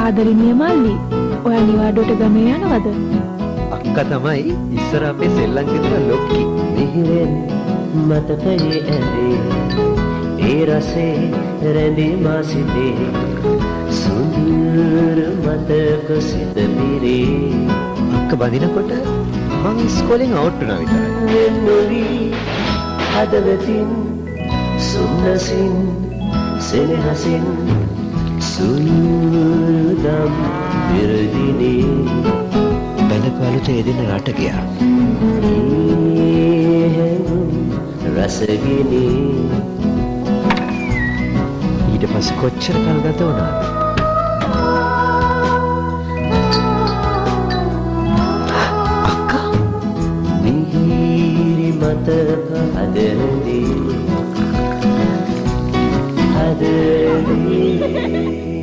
ආදරණීය මල්ලි, ඔයා නිවාඩුවට ගමේ යනවද? අක්කා තමයි ඉස්සර අපේ සෙල්ලම් ගෙදර ලොක්කි. මිහිරෙන් මතකයේ ඇඳේ ඒ රසේ රැඳී මා සිතේ සුන්දර මතක සිත පිරේ. අක්කා බඳිනකොට මං ඉස්කෝලෙන් අවුට් වුණා විතරයි. වෙන් නොවී හදවතින් සුන්නසින් සෙනෙහසින් සුළුදම් පෙරදිනේ. බැඳපු අලුත ඒ දෙන්න රට ගියා. ඒ හැඟුම් රසගිනි. ඊට පස්සේ කොච්චර කල් ගත වුණාද? අක්කා මිහිරි මතක හද රැඳී හද රැඳී.